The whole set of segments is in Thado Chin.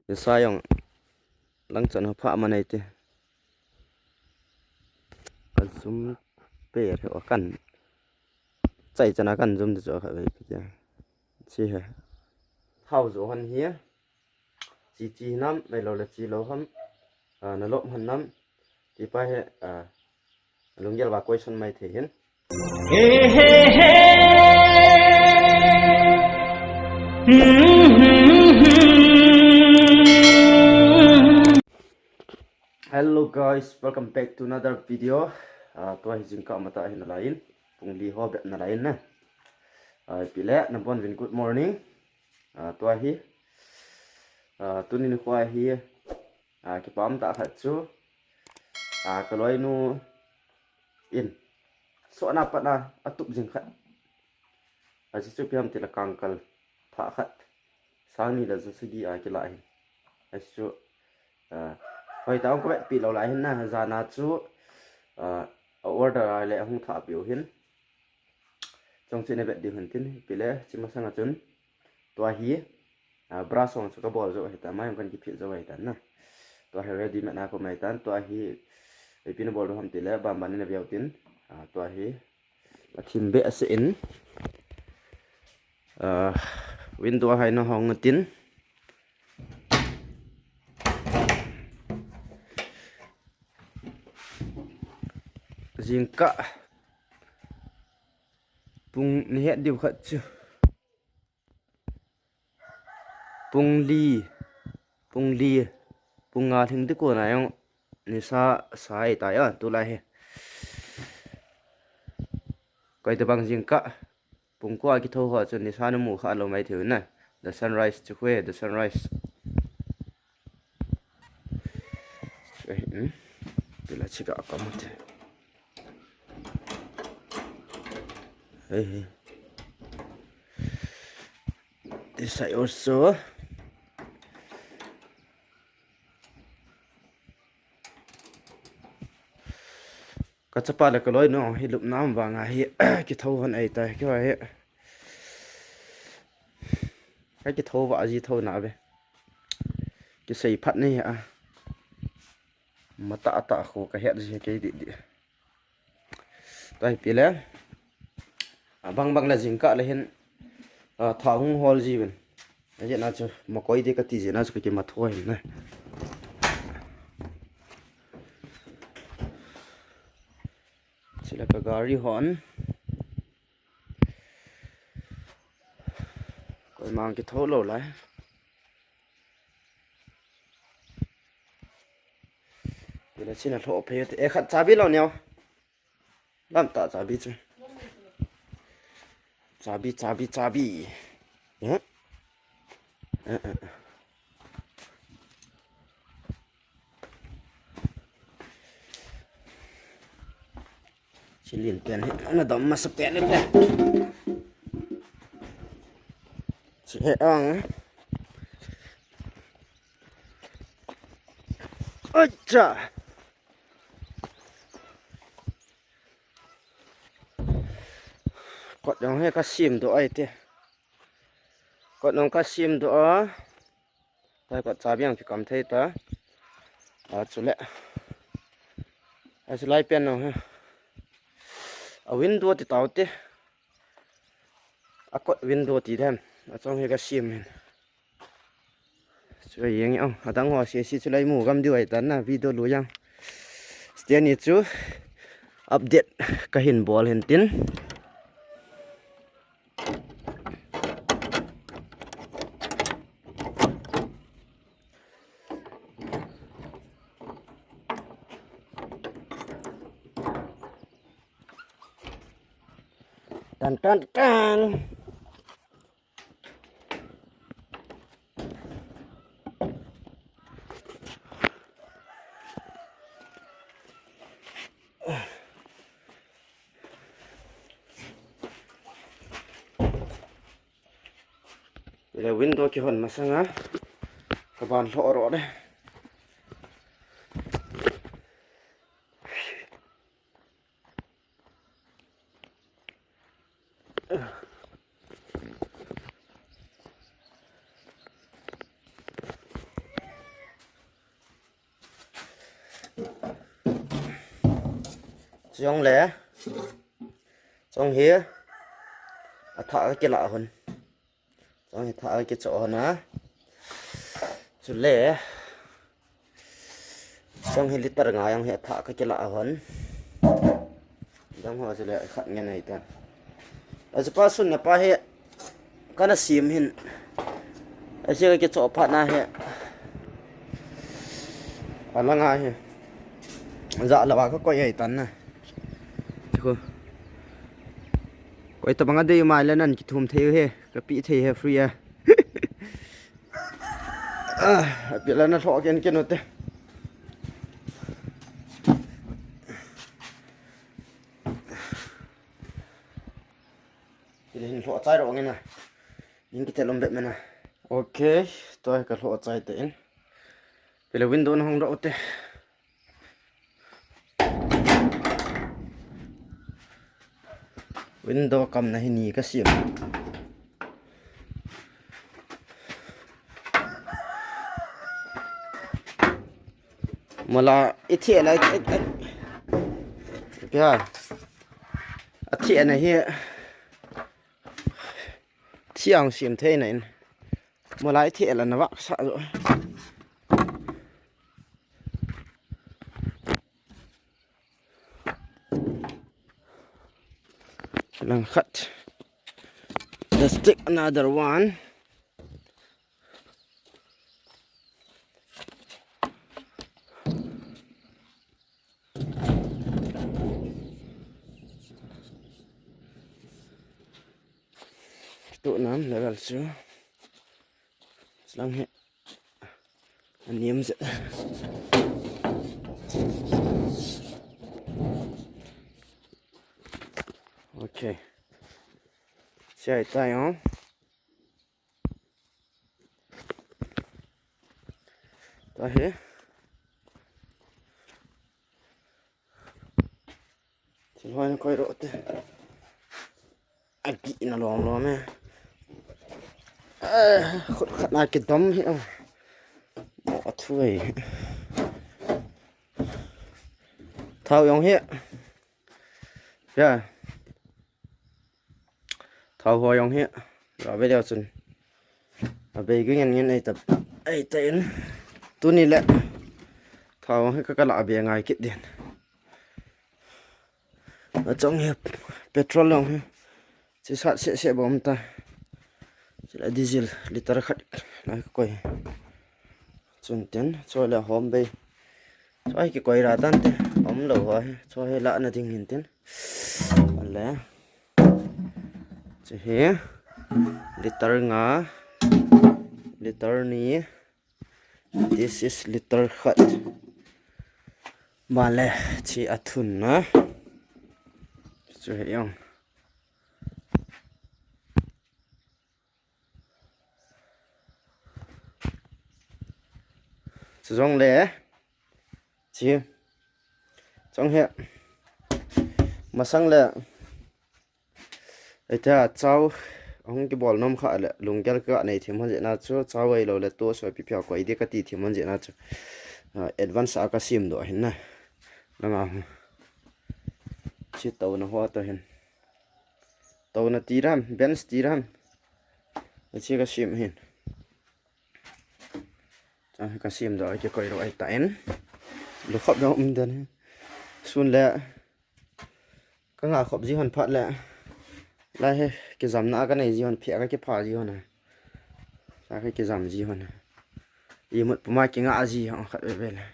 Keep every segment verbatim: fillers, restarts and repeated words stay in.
Nisa jong lang chan ho pha ma nei ti. Kan zum pe re o kan. Chai chana kan zum ti chu kha ve pi ti. Chi he. Thao jo han hi. Chi chi nam, mai lo le chi lo ham. Ah, na lop han nam. Ti pa he, ah, lunggel va question mai thei hin. Hello guys, welcome back to another video. Ah, tua hi jingkah matah hi nalai in, pung li ho bep nalai in na. Ah, ipi le, nabon uvin good morning. Ah, tua hi, ah, tuni nikho hi, ah, kipah tah khat chu, ah, ka loinu in, sohna pat a, atup jing khat. Ajeh chu ipi ham ti le kangkal thah khat. Sang ni le ja sagi a kila hin. Ajeh chu, ah, hoi ta ong ka vetpi lou lai hin na, jan a chu, ah, a order a le ahung thah piu hin. Chong chu na vet diu hin tin, ipi le, chi masang a chun. Tua hi, ah, brush hong chu ka bol jo ahi tan, mai hong kan kiphit jo ahi tan na. Tua hi ready made na ka um ahi tan, tua hi, ipi na bol diu ham ti le, ban ban in na veu tin, ah, tua hi, a thim be a se in, ah, window a hai na hong tin. Jingkah, pung ni het diu khat chu. Pung li, pung li, pung nga lhing ti kon a jong nisa sa ahi tai a, tulai hi. Koi tabang jingkah, pung ko a kitho ho chu nisa na mu kha lou mai thei u na. The sunrise chu khu e, the sunrise. Chu ahi, hmm? Pila chika ka mu te. Hey, hey. This side also. Ka chapa le ka loinu hi lupna um vang a hi kitho hon ahi tai, kei hi. Ka kitho va ji tho na ve. Kisei phat ni a. Matah tah khu ka het ji kei di di. Tua hi ipi le. A bang bang le jingkah le hin, ah, tha hung hol ji uvin. Ajeh na chu makoi di ka ti jeh na chu ka kimatho hin na. Chule ka gari hon. Koima kitho lou lai. Tila china lhoh phei te. E khat chabi lo neo. Lam ta chabi chu. Chabi, chabi, chabi. Eh? Eh, eh. Chilin pen hi, ana dom masa pen hi pen. Chi he ang. Oi cha. Kot jong hi ka sim doh ahi te. Kot jong ka sim doh a. Tua hi kot chabi ang kikam thei ta. A, chule. A, chulai pen jong hi. A window ti tau te. A kot window ti dem. A chong hi ka sim hin. Chu jeng ang, adang ho sese chu lai mu gam diu ahi tan na, video lu jang. Steni chu update ka hin bol hin tin. Tan, tan, tan. Le window kihon masanga kaban lhoh ro le. Chong le. Chong hi. Athah ka kilah hon. Chong hi thah ka kichoh hon a. Chule. Chong hi liter nga jong hi athah ka kilah hon. Dang ho chule khat ngen ahi tan. Achu pa sunna pa hi kana sim hin. Achu ka kichoh phat na hi. Alanga hi. Jah lou a ka koi ahi tan na. Chu. Koi tabang a dei mai le nan kithum thei u hi. Ka pi thei hi free a. Ah, api la na lhoh ken ken u te. Kile hin lhoh chai ro nge na. Ning kitel um bep me na. Okay, tua hi ka lhoh chai te in. Pile window na hong ro te. Window kamna hi ni ka siam. Mola i theh la, i, i, i. Pia. A theh na hi. Thiang siam thei na in. Mola i theh la na vak sa jo. Lang khat. Let's take another one. Tu nam level chu. Lang hi. Aniam je. Okay. Siai tai o. Tahi. Thil hoi na koi ro te. Agi na lom lom e. Eh, khut khat na kidom hi o. Mo a thu e. Thao jong hi. Ya. Thao ho jong hi. Ra ve leo chun. A bei gi ngen ngen ei ta. Ei ta in. Tuni le. Thao hi ka ka la be ngai kit din. A chong hi petrol jong hi. Chi sat se se bom ta. Chi la diesel liter khat la ka koi. Chun tin, cho le hom bei. Cho hi kikoi ra tan te, om lo ho hi. Cho hi la na ding hin tin. Ale. Chi hi. Liter nga. Liter ni. This is liter khat. Male, chi a thun na. Chu hi jong. Chu jong le. Chi. Chong hi. Masang le. Eita, chao, ahung kibol nom kha le, lunggel ka nei thim hon jeh na chu, chao ei lo le to, so pi pia ko ei di ka ti thim hon jeh na chu. Ah, advance a ka sim doh hin na. Langa hu. Chi to na ho to hin. To na ti ram, bench ti ram. Chi ka sim hin. Cha ka sim doh, ki koi ro ai ta en. Lu khop dong um den hin. Sun le. Ka nga khop ji hon phat le. Lai he, kijamna ka nei ji hon, phia ka kipha ji hon. Sa ka kijam ji hon. I mut puma ki nga ji hon khat ve ve le.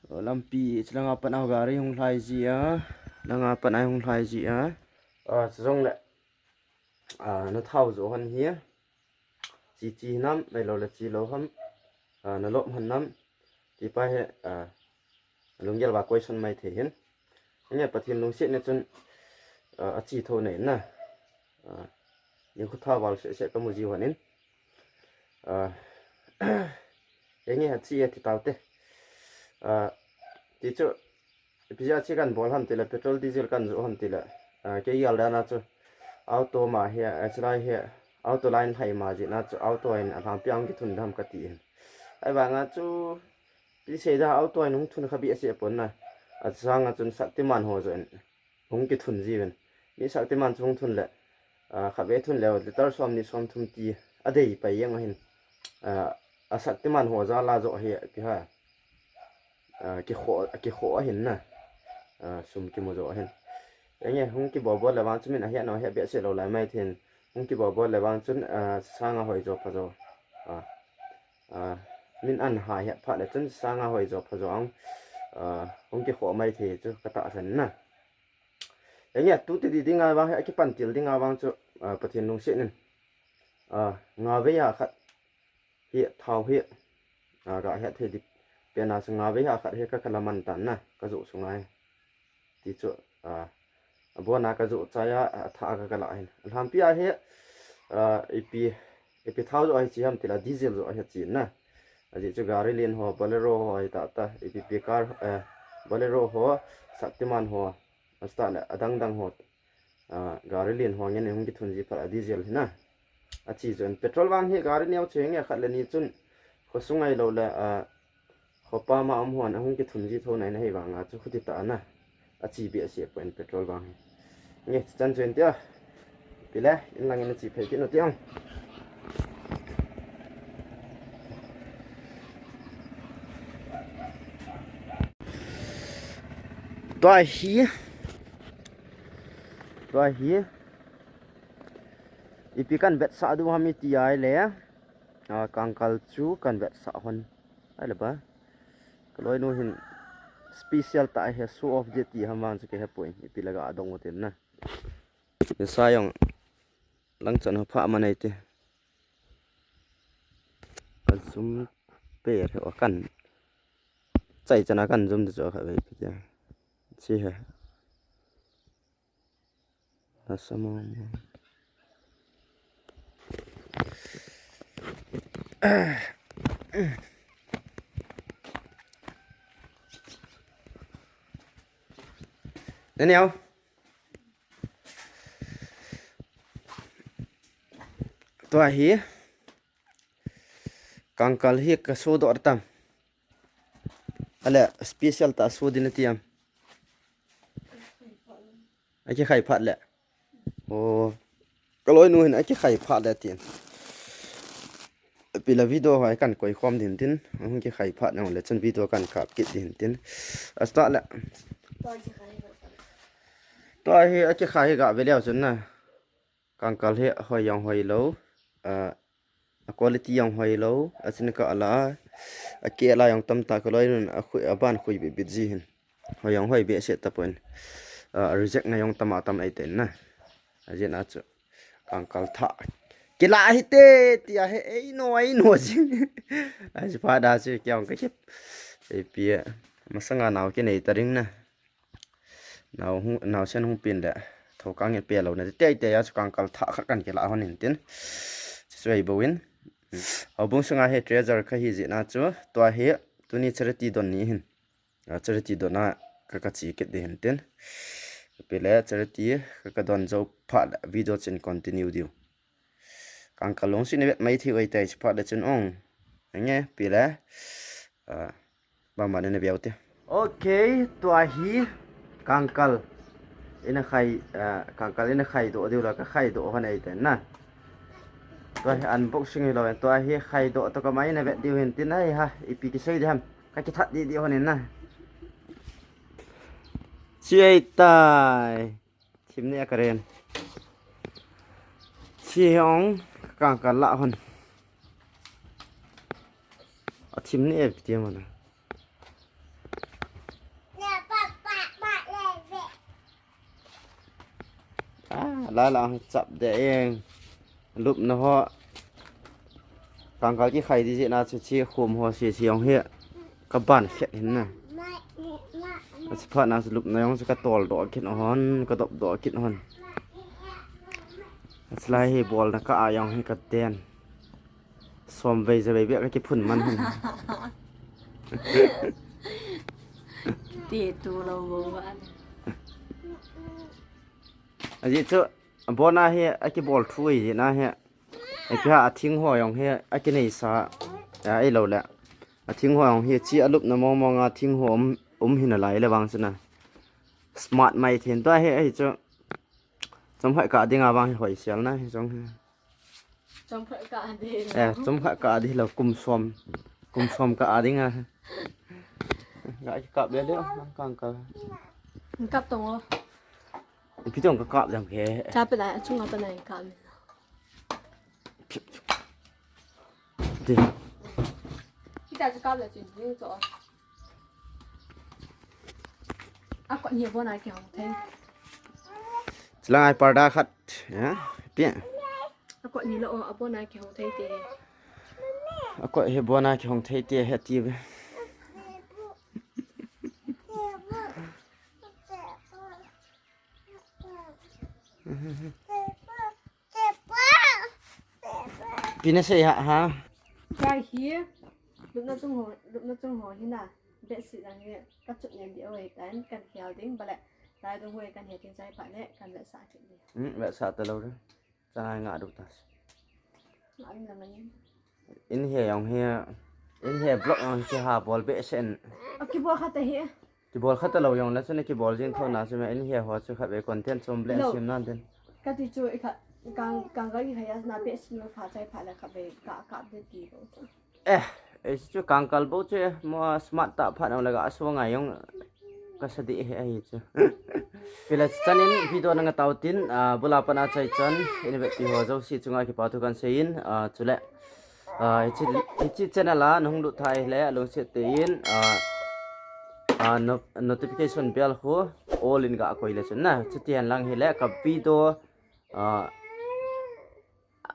O lampi, chi langa pan a gari hung lai ji a. Langa pan a hung lai ji a. A, chi jong le. A, na thao jo hon hi. Chi chi nam, mai lo le chi lo ham. A, na lop hon nam. Ti pa he, a, lunggel va question mai thei hin. Nge Pathen lungset ne chun, a, a chi tho nei na. A, ning khu tha val se se ka mu ji hon in. A, enge a chi a ti tau te. A, ti chu, Ipi jeh a chi kan bol ham tile, petrol diesel kan joh ham tile. A, kei gal dan a chu. Auto ma hi, a chilai hi. Auto line lhai ma jeh na chu, auto in a lhangpi a hung kithun dam ka ti in. Ahivang a chu, pi sei da auto in hung thun kha bih a si a pon na. Asanga chun Shaktiman ho joh in hung kithun jiuvin. Mi Shaktiman chu hung thun le, ah, khatvei thun le liter som ni som thum ti adei pai jeng ahin. Ah, a Shaktiman ho jal a joh hi kiha, ah, kikhoh, kikhoh ahin na. Ah, sum kimu joh ahin. Enge hung kibol bol le vang chu min ahet nau ahet behseh lou lai mai thei in. Hung kibol bol le vang chun, ah, sanga hoi jo pha jo. Ah, ah, min an ha het phat le chun sanga hoi jo pha jo ang, ah, hung kikhoh mai thei chu ka tahsan na. Enge tu ti di ding a vang hi, akipan til ding a vang chu, ah, Pathen lungset in, ah, nga vei a khat hi thao hi, ah, ga het thei di pen a chu nga vei a khat hi ka kala man tan na, ka joh sunga hi. Ti chu, ah, abona ka joh chai a, athah a ka kala hin. Alhampi a hi, ah, ipi, ipi thao joh ahi chi ham tile diesel joh ahi chi na. Ajeh chu gari len ho, Bolero ho ahi tah tah, ipi ipi car, eh, Bolero ho, Shaktiman ho, astah le adang dang ho, ah, gari len ho ngen in hung kithun ji phat a diesel hi na. Achi chun petrol vang hi gari neo chu nge khat le ni chun khosung ahilou le, ah, khopa ma um hon ahung kithun ji tho nai na hi vang a chu khuti tah a na. Achi behseh poi petrol vang hi. Nge chan chu en tia. Pile, in lang in achi phei kit nu tiang. Tua hi. Tua hi. Ipi kan vetsah diu ham iti ahile. Ah, kangkal chu kan vetsah hon. Ahile ba. Ka loinu hin special tah hi show off di ti ham vang chu ka hepoi. Ipi laga adong u tin na. Ni sa jong lang chan ho pha ma nei ti. Kan sum pe re o kan. Chai chan a kan zum di chu kha vei pi ti. Chi he. Lasa mama. Daniel. Tua hi. Kangkal hi ka show doh tam. Ale special tah show di na ti am. Akikhai phat le. O, ka loinu hin akikhai phat le tin. Pile video ho kan koi khom din tin. Hung kikhai phat nang le chun video kan kap kit din tin. Astah le. Tua hi akikhai hi ga ve leu chun na. Kangkal hi hoi jong hoi lou, ah, a quality jong hoi lou, a chin ka ala, a ke la jong tam ta ka loinun a khui, a ban khui bit bit ji hin. Hoi jong hoi behseh tapon, ah, reject na jong tam a tam ei ten na. Ajeh a chu kangkal thah. Kila hi te, tia hi ei no, ei no ji. Aji pa da chu kiang ka kip. Ei pia, masanga nao kinei ta ring na. Nao hung, nao sen hung pin le. Tho kang in pe lou na. Tei tei a chu kangkal thah khat kan kila hon in tin. Chu ei bou in. Houbung sunga hi treasure ka hi jeh a chu. Tua hi tuni charity don ni hin. A charity don a ka ka chi kit di hin tin. Pile charity ka ka don jou phat le video chin continue diu. Kangkal long sini vet mai thi oi tai chi phat le chun ong. Nge pile. Ah, bang ma ne na viau te. Okay, tua hi kangkal. Ina khai, ah, kangkal ina khai doh diu la ka khai doh hon ei ten na. Tua hi unboxing hi lou, tua hi khai doh to ka mai na vet diu hin tin ai ha, ipi kisei di ham. Ka kithat di di hon in na. Chi ei tai. Thim ne a ka ren. Chi hong kangkal la hon. A thim ne e ti mana. Ah, la la chap de eng. Lupna ho. Kangkal kikhai di jeh a chu chi khum ho si si hong hi. Ka ban khet hin na. A chi phat na chu lupna jong chu ka tol doh kit hon, ka dop doh kit hon. A chi lai hi bol na ka a jong hi ka ten. Som vei ja vei bia ka kiphun man hon. Ti tu lou bou ba. Ajeh chu, abona hi, akibol thu hi na hi. Ipi ha a thing ho jong hi, akinei sa, a, ei lou le. A thing ho jong hi, chi alupna mong mong a thing ho um, Um hin alai le vang chuna. Smart mai thin to hi, hi chu. Chomkhat kah dinga vang hi hoisial na hi jong hi. Chomkhat kah ding. Eh, chomkhat kah ding lo kum som. Kum som kah dinga. Ga kap le le, kang kal. Kap tong o. Ipi tong ka kap jam ke. Cha pe lai, achung apa nai kap. Ding. Kita chu kap le chin ding to. Akot ni abon a kihong thei. Chilang ai parda khat. Ya, pi. Akot ni lo, abon a kihong thei te. Akot hi abon a kihong thei te, he ti ve. Pi na sei ha, ha. Chai hi, lupna chung ho, lupna chung ho hi na, bedsheet ang hi, ka chup ne di oi tan, kan hial ding, bale, lai dung hoi kan hial ding chai pa ne, kan vetsah kit ding. Hmm, vetsah ta lo re. Chang ai nga du ta. Nga mi la nga ni. In he jong hi, in he vlog jong hi ha bol behseh in. A kibol khat te hi. Kibol khat ta lo jong le chun kibol jing tho na chu me in he ho chu khat ve content chom le lo. Sim nan den. Ka ti chu i khat kang, kang ka i khat ya na pe si ma pha chai pha le khat ve ka, ka update ki ko. Eh, ei chu kang kal bo chu mo smart ta pha na le ga so ngai jong ka sa di he ai chu. Pila chan in video na nga tau tin, ah, bula pana chai chan, in ve pi ho jo si chunga kipa thu kan sei in, ah, chule. Ah, hichi, hichi channel a nahung lut thei le, alungset te in, ah, ah, no-, notification bell khu all in ga koi le chun na. Chuti hen lang hi le ka video, ah,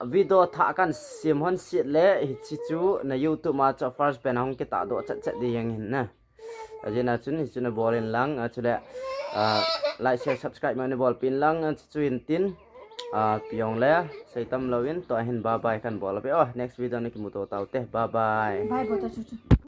video thah kan sim hon sit le, hichi chu na YouTube ma chu first pen hung kita do chat chat di yang hin na. Ajina chun, hi chun a bol in lang, a chule, ah, like, share, subscribe mani bol pin lang, a chu in tin, ah, piong le, sei tam lo in, to hin bye bye kan bol pe. Oh, next video ni kimu to tau te. Bye bye. Bye, bye, ta chu chu.